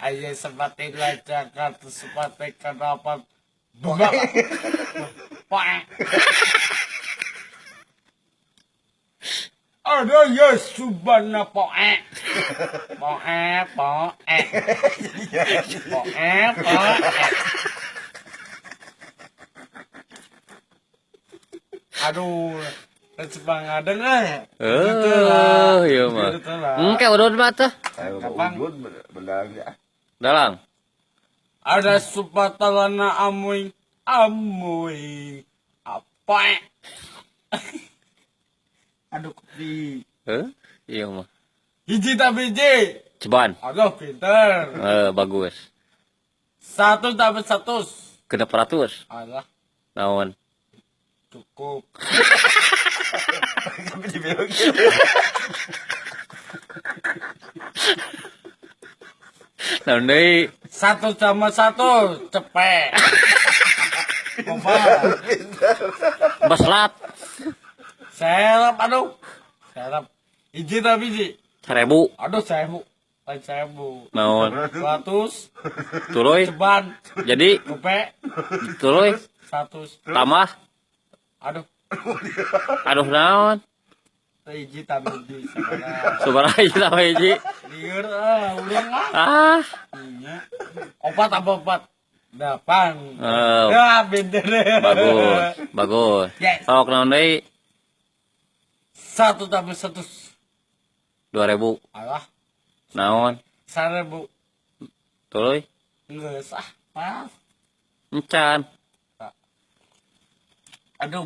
Aya sepati lacakan sepati kenapa bunga Pak. Ada ya subana poe. Poe poe. Poe poe. Aduh, semangat dengar. Eh, iya mah. Engke udud mah tuh. Kapan? Belang ya. Dalang. Ada supatalana amuy amuy apa? Aduh kopi. Eh, iya mah. Hiji tambah hiji. Ceban. Aduh pinter. Eh, bagus. Satu tambah satu. Genep ratus. Alah Naon? Cukup. Tapi dibilang Naon deui? Satu sama satu cepet. Kumaha? Baslat. Serap aduh. Serap. Hiji tambah hiji. 1000. Aduh 1000. Lain 1000. Naon? 100 Tuluy. Ceban. Jadi Gope. tuluy 100. Tambah. Aduh. Aduh naon? Hiji tambah hiji. Sabaraha. Sabaraha hiji tambah hiji? Lieur ah, urang ah. Ah. Iya. Opat tambah opat. 8. Eh. Ya, bener. Bagus, bagus. Yes. Sok naon deui? 1 tambah 1. 2000. Alah, Naon? 1000. Tuluy. Geus ah, pas. Encan. Aduh.